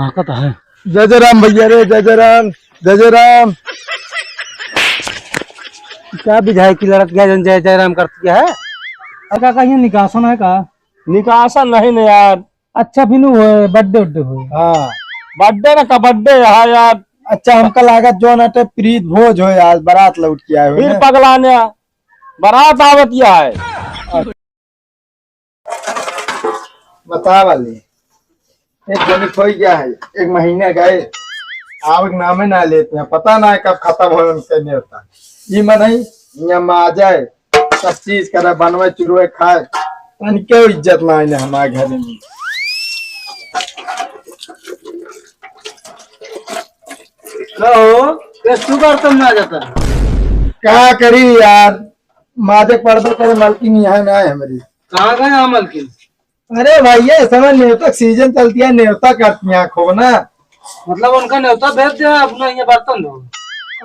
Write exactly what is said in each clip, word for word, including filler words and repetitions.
हाँ, कहता है। जय जय राम भैया रे, जय जय राम, जय जय राम। क्या विधायक की लड़त गया, जन जय जय राम करती है? का, का ये निकासन है का? निकासन नहीं न यार। अच्छा, फिर वो birthday उड्डे हो? हाँ। Birthday ना, कबड्डे है यार। अच्छा, हमका लागत जौन अटे प्रीत भोज हो यार, बारात लौट के आए हो फिर ना? पगलाने बारात आवत या है। बता वाली, एक जनी खोई गया है, एक महीने गए, आवक नामे ना लेते हैं, पता ना है कब खत्म हो उनके नेवता। ई मनई यहाँ में आ जाए, सब चीज करे, बनवे, चुरवे, खाए, तनिको इज्जत ना है हमारे घर में। कहो, ये सुगर तुम ना जाता। का करी यार, माजे पड़बे करे, मलकिन यहाँ ना है हमारी। कहाँ गए यहाँ मलकिन? अरे भैया, इस समय नेवता सीजन चलती है, नेवता करती है खूब ना। मतलब उनका नेवता भेज दे, अपना ये बर्तन धो।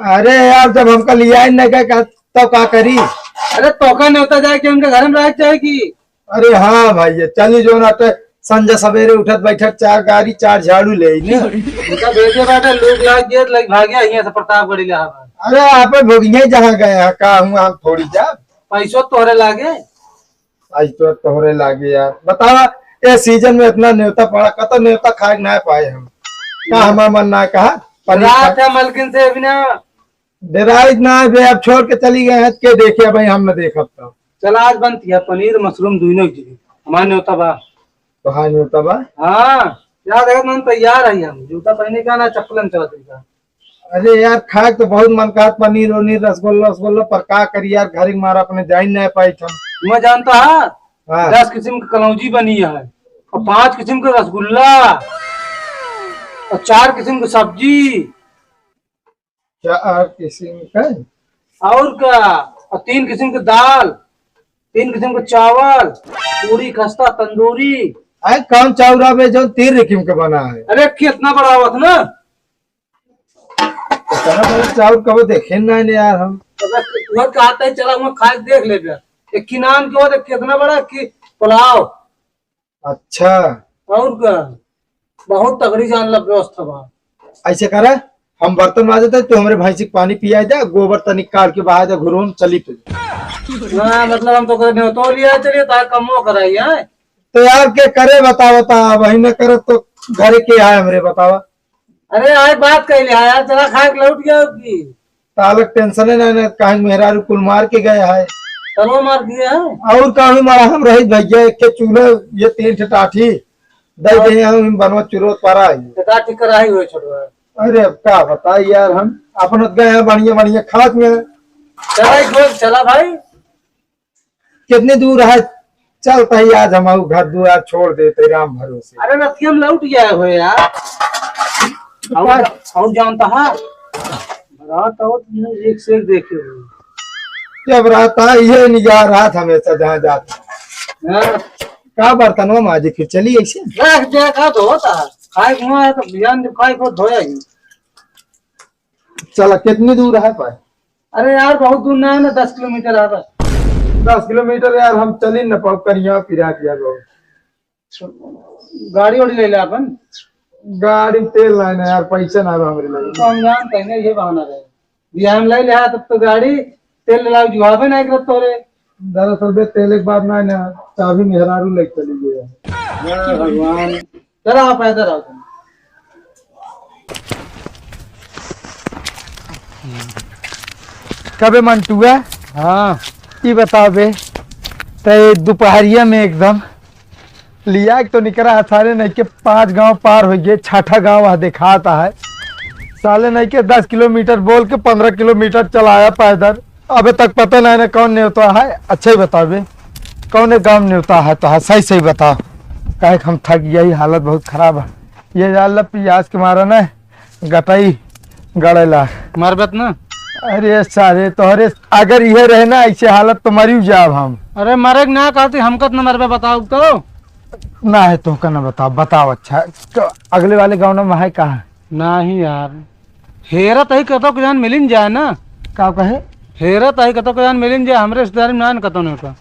अरे यार, जब हमका लिया ही नहीं गए, का, तब का करी? अरे तोका नेवता जाए कि उनके घर में रह जाए कि? अरे हाँ भैया, चली जो ना तो संझा सवेरे उठत बैठत चार गाड़ी चार झाड़ू ले आई ना। उनका भेजे बाटे, लोग लाग गए, लग भागे यहाँ से प्रतापगढ़ इलाहाबाद। अरे आप भोगिए जहाँ गए हैं, का हुआ, हम थोड़ी जा। पैसो तोहरे लागे। आज तो तोहरे लागे यार, बतावा, ए सीजन में इतना नेवता पड़ा, कतो नेवता खाए ना पाए हम। का हमार मन ना कहा, पनीर रात खा- है मलकिन से अभी ना। डेराई ना बे, अब छोड़ के चली गए हैं, के देखे भाई, हम न देखब तो। चला आज बनती है पनीर मशरूम दोनों की, हमारे नेवता बा। तो हाँ नेवता बा। हाँ, याद है मन तैयार है हम, जूता पहने का ना चप्पलन चला का। अरे यार, खाए तो बहुत मन कहत, पनीर उनीर, रसगुल्ला वसगुल्ला, पर का करी यार, घर के मारा अपने जाइन नहीं पाई हम। मैं जानता है, हाँ। दस किस्म की कलौजी बनी है और पांच किस्म का रसगुल्ला और चार किस्म की सब्जी। चार किस्म का? और का? और तीन किस्म की दाल, तीन किस्म का चावल, पूरी, खस्ता, तंदूरी। अरे कौन चाउर आवे जो तीन किस्म के बना है? अरे कितना बड़ा आवत ना। इतना बड़ा चाउर कबो देखे ना ने यार हम। तो बस वह कहता है, चला वहाँ खा के देख ले बे। एक की नान के बाद कितना बड़ा की पुलाव। अच्छा। और का? बहुत तगड़ी जान ला व्यवस्था बा। ऐसे करे, हम बर्तन माजे थे, तू हमरे भैंसी के पानी पिया दे, गोबर तनिक काढ़ के बहा दे, घुरून चली तू। ना, मतलब हम तो करे नहीं, तो लिया चलिए, तार कमो कराई है। तो यार के करे बतावा, ता वही न करे तो घरे के आए हमरे बतावा। अरे, आज बात कह लिया यार, चला खा के लौट गया की। तालक टेंशन है ना, ना, कहीं मेहरारू कुल मार के गए है। तलो मार दिए है। और कहीं मारा हम रही भैया, एक के चूल्हा, ये तीन ठे टाठी, दे और दे हम बनवा चुरो पारा है। टाठी कराई हुए छोटवा। अरे, अब का बताई यार, हम अपन गए हैं बढ़िया, बढ़िया खात में। चला, एक बार चला भाई। कितनी दूर है? चलता ही आज हम घर दुआर छोड़ देते राम भरोसे। अरे रतिया में लौट गया हो यार। और, और जानता है, रात और दिन एक से एक देखे हुए। जब रात आ, ये निगाह रात हमेशा जहाँ जाता। हाँ। का बर्तनवा माजी फिर चली ऐसे? रख दे, का तो होता है। खाए को है तो बिहान जब खाए को धोया ही। चला, कितनी दूर है पर? अरे यार, बहुत दूर ना है ना, दस किलोमीटर है बस। दस किलोमीटर यार, हम चली न पाओ, करिया पिरात यार बहुत। गाड़ी वाड़ी ले ले अपन। गाड़ी में तेल ना है ना यार, पैसा ना है हमरे लगे। तो हम जानते हैं ना, ये बहाना रहे। बिहान ले ले, तब तो गाड़ी तेल ले लाओ, जुआबे ना करत तोरे। दरअसल बे, तेल एक बार ना है ना, चाबी मेहरारू लेके चली गई है। हे भगवान। चला, आप पैदल आओ तुम। कबे मंटुआ? हाँ। ई बताओ बे, ते दुपहरिया में एकदम लिया के तो निकरा है, साले नहीं के पांच गांव पार हो गए, छठा गांव वह देखाता है। साले नहीं के दस किलोमीटर बोल के पन्द्रह किलोमीटर चलाया पैदल। अबे तक पता नहीं ना कौन नेवता है। अच्छा ही बताओ बे, कौन गांव नेवता है तो है, सही सही बताओ, काहे कि हम थक गया, ये हालत बहुत खराब है। ये जाल ला पियास के मारा ना गटई गड़ेला। मरबत ना। अरे सारे तोहरे अगर ये रहे ना ऐसे हालत तो मरी जाब हम। अरे मरे के ना कहती, हमका तो ना मरबे, बताओ तो। ना है तो का ना बताओ, बताओ। अच्छा तो अगले वाले गाँव में है कहाँ? नहीं यार, हेरत ही कतो के जान मिलिन जाए ना। का कहे? हेरत ही कतो के जान मिलिन जाए, हमरे रिश्तेदारी में ना कतो नहीं का।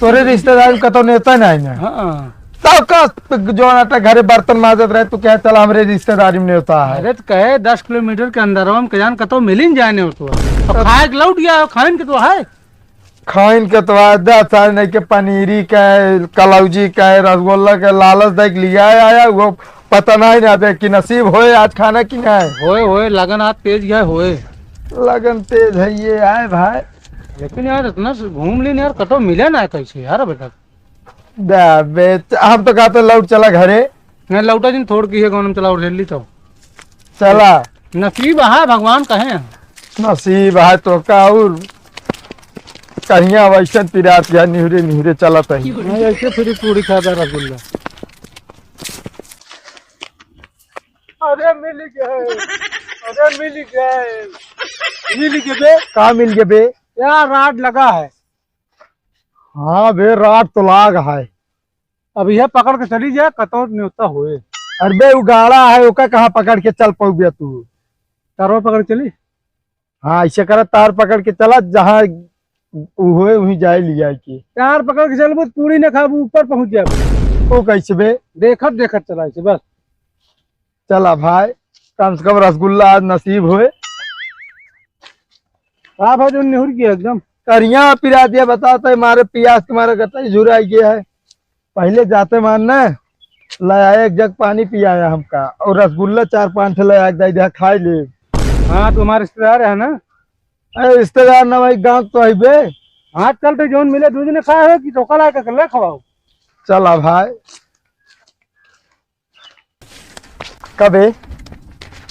तोरे रिश्तेदारी में कतो नेता नहीं ना? हाँ। तो का, जो ना तो घरे बर्तन माजत रहे, तू कहे चला हमरे रिश्तेदारी में नेवता है। अरे तो कहे दस किलोमीटर के अंदर हम कजान कतो मिलिन जाए नेवता। अब खाए के लौट गया, खाइन के तो है। खाइन के तो आज दस साल नहीं के पनीरी के, कलौजी के, रसगुल्ला के लालच देख लिया आया, वो पता नहीं ना दे कि नसीब होए आज खाना कि नहीं। होए, होए, लगन आज तेज है, होए। लगन तेज है ये आए भाई। लेकिन यार इतना से घूम लेन यार, कतो मिले ना कैसे यार बेटा। दे बे, हम तो कहते लौट चला घरे। नहीं लौटा जिन थोड़ की है, कौन हम चला और ले ली तो। चला। नसीब है, भगवान कहे। नसीब है तो का और कहिया वैसन पिरात या निहुरे निहुरे चलत है। नहीं, ऐसे फिर पूरी खाता रसगुल्ला। अरे मिल गए, अरे मिल गए, मिल गए बे। का मिल गए बे? यार राड लगा है। हाँ बे, राड तो लाग है। अब यह पकड़ के चली जाए, कतौ न्योता होए। अरे बे, उ गाड़ा है, ओका कहाँ पकड़ के चल पउबे तू? तारवा पकड़ के चली? हाँ, ऐसे कर, तार पकड़ के चला, जहाँ उ होए, वहीं जाए लिया के। तार पकड़ के चलबू, पूरी न खाबू, ऊपर पहुँच जाबू। ओ कैसे बे? देखत देखत चला ऐसे बस। चला भाई, कम से कम रसगुल्ला आज नसीब होए। हाँ भाई, जो निहुर गया एकदम। करिया पिरा दिया, बताते मारे पियास के मारे गटई झुराई गया है। पहले जाते मान ना, ले आया एक जग पानी पियाया हमका, और रसगुल्ला चार पाँच ठे ले आया, दे दिया, खाई ले। हाँ, तुम्हारे रिश्तेदार है ना? अरे रिश्तेदार ना भाई, गाँव तो है बे। हाँ, चल तो जौन मिले, दूध ने खाए हो कि टोका ला के ले खवाओ। चला भाई। कबे,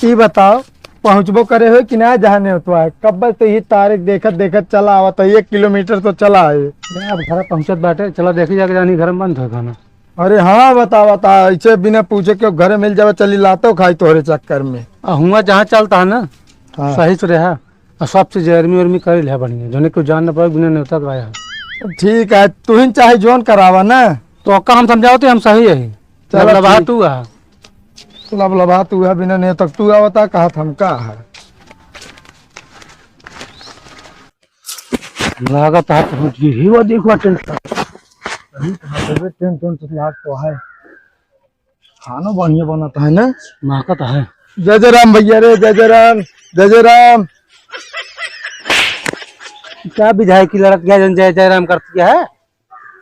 ई बताओ, पहुँचबो करे हो कि ना जहाँ नेवतवा है? कब से ई तारीख देखत देखत चला आवत है, एक किलोमीटर तो चला है। अब घर पहुँचत बाटे, चला देखी जाके जानी घर में बंद है खाना। अरे हाँ, बता, बता, ऐसे बिना पूछे क्यों घरे मिल जावे, चली लातो खाई तोहरे चक्कर में। आ, हुआ जहाँ चलता है ना, हाँ। सही से रहा। आ सबसे जरमी उर्मी करे लिहा बढ़िया, जौने कोई जान न पावे, बिना नेवता के आया। ठीक है, तू ही चाहे जौन करावा ना। तो ओका हम समझावत ही, हम सही है। चलो लबलबा ठीक। तू आ। लबलबा तू आ, बिना नेवता के तू आवता, कहत हम का है। लागत है पहुँच गई ही, वो देखो टेंट। अभी कहाँ पे बे टेंट, टेंट लाग तो है। खाना बढ़िया बनत है ना? महकत है। जय जय राम भैया रे, जय जय राम, जय जय राम। क्या विधायक की लड़क गया जन जय जय राम करती है?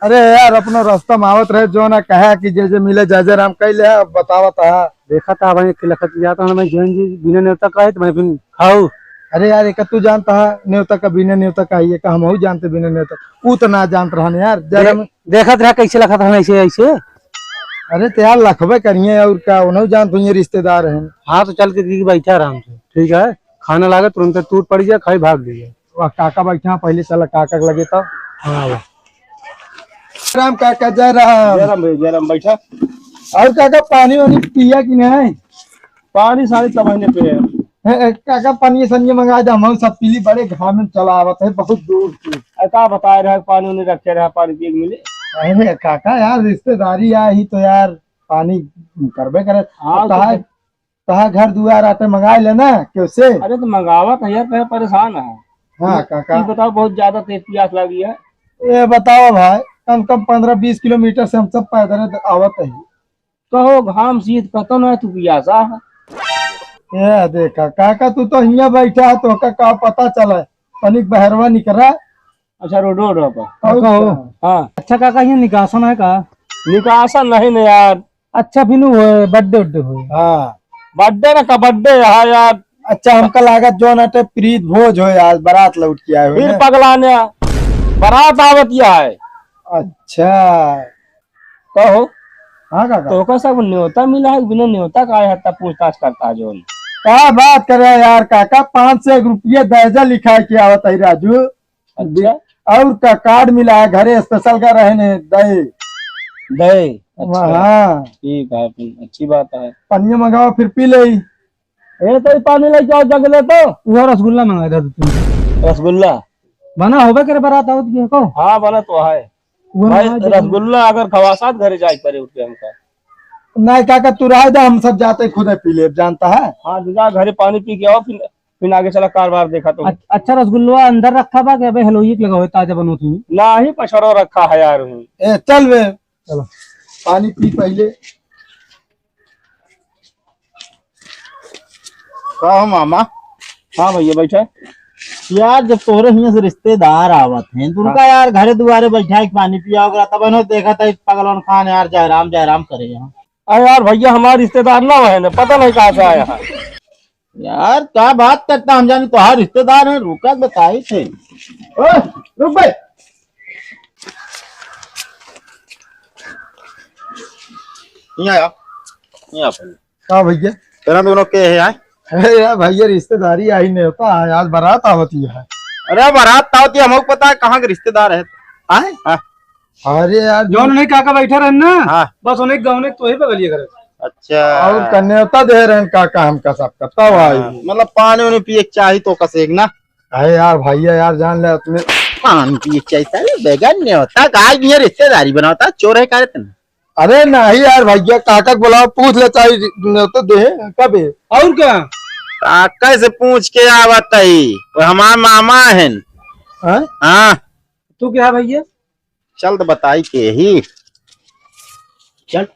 अरे यार, अपना रास्ता में आवत रहे, जो ना कहा कि जय जय मिले, जय जय राम कह ले, अब बतावत है। देखा था भाई, कि लखत जाता हूँ मैं, जैन जी बिना नेवता का है, तो मैं फिर खाऊ। अरे यार, एक तू जानता है नेवता का, बिना नेवता का, ये का हम जानते बिना नेवता, ऊ तो ना जानत रहन यार, जय दे-, राम। देखत रहा कैसे लखत है ऐसे, ऐसे। अरे तो यार लखबे करिए और का, उन्हों जान तो ये रिश्तेदार हैं। हाँ तो चल के दीदी बैठा आराम से, ठीक है, खाना लागे तुरंत टूट पड़ जाए, खाई भाग जाए। वाह काका बैठा, पहले चला काका के लगे तो। हाँ वाह। राम काका, जय राम। जय राम भैया, जय राम, बैठा। और काका पानी वानी पिया कि नहीं? पानी सारी तमहने पे है। ए, ए, काका, पनिया सनिया मंगा दे, हम सब पीली, बड़े घाम में चला आवत है, बहुत दूर से। अरे, का बताए रहा, पानी उन्हें रखे रहा, पानी पिए के मिले। अरे काका यार, रिश्तेदारी आई ही तो यार, पानी करबे करे। हाँ, अब तो तहार, तहार घर दुआर आटे मंगा लेना, कैसे? अरे, तो मंगावत है यार, मैं परेशान है। हाँ, ये, काका। ये बताओ, बहुत ज्यादा तेज प्यास लगी है। ये बताओ भाई, कम से कम पन्द्रह बीस किलोमीटर से हम सब पैदल आवत है। कहो घाम शीत कतो ना तू पियासा है। ये देखा काका, तू तो हियाँ बैठा है, तोहका का पता चला? तनिक बहरवा निकरा। अच्छा, रोडो, रोडो पर। और कहो। हाँ। अच्छा काका, ये निकासन है का? निकासन नहीं न यार। अच्छा, फिर वो बर्थडे उड्डे हो? हाँ। बर्थडे ना, कबड्डे है यार। अच्छा, हमका लागत जो ना ते प्रीत भोज हो आज, बारात लौट के आए हो फिर ना? पगलाने बारात आवत है। अच्छा। कहो। हाँ काका। तोहका सब न्योता मिला है, बिना न्योता का आया है, तब पूछताछ करता है जौन। का बात कर रहा है यार काका, पाँच सौ एक रुपये दहेजा लिखा है, क्या बताई राजू? अच्छा। और का कार्ड मिला है, घरे स्पेशल का रहने दे। दे, अच्छा। हाँ। ठीक है, फिर अच्छी बात है। पनिया मंगाओ, फिर पी ले। ए, तो ये पानी लेके आओ, जग ले तो। वो रसगुल्ला मंगा दे तू। रसगुल्ला? बना होबे करे, बारात आवत के को? हाँ, बना तो है। वो भाई, मंगा दे। रसगुल्ला अगर खवासात घरे जाए पड़े उठ के हमका। नहीं काका, तू रह जा, हम सब जाते खुदे पी ले, जानता है। हाँ, तो जा घरे पानी पी के आओ, फिर, फिर आगे चला कारोबार देखा तो। अच-, अच्छा, रसगुल्ला अंदर रखा बा कि अबे हलवाई के लगा होए, ताजा बनो तू? नहीं, पछड़ो रखा है यार। ए, चल बे। चलो। पानी पी पहिले। का हो मामा? हाँ भइया, बैठा। यार, जब तोहरे हियाँ से रिश्तेदार आवत हैं, तो उनका हाँ। यार घरे दुआरे बैठा के पानी पियाओ करा, तब इन्हों देखा था, इस पगलवन खान यार जयराम जयराम करे यहाँ। अरे यार भइया, हमार रिश्तेदार ना है ना, पता नहीं कहाँ से आया है। यार, का बात करता, हम जानी तोहार रिश्तेदार हैं, रुका बताई थे। ओए, रुक बे। यहाँ आ, यहाँ आ पहले। का भइया? तेरा दोनों के है, आए? अरे यार भइया, रिश्तेदारी आई, नेवता है, आज बारात आवती है। अरे बारात आवती है, हमको पता है कहाँ के रिश्तेदार है। आए? हाँ। अरे यार, जौन उन्हें काका बैठा रहन ना, हाँ। बस उन्हें गाँव में तो ही बगलिए करे। अच्छा। और का नेवता दे रहन काका हमका सबका, तब आई। हाँ, मतलब पानी उनी पिए के चाही तो कसेक ना। अरे यार भइया यार, जान ले अपने। पानी पिए के चाही, साले बेगान नेवता का आज भी रिश्तेदारी बनावता, चोर है का रे तने? अरे नहीं यार भइया, काका के बुलाओ, पूछ ले चाही नेवता दे, कब है? और का? काका से पूछ के आवत है, वो हमार मामा है। हाँ? हाँ। तू क्या है भइया? चल तो बताई के ही। चल।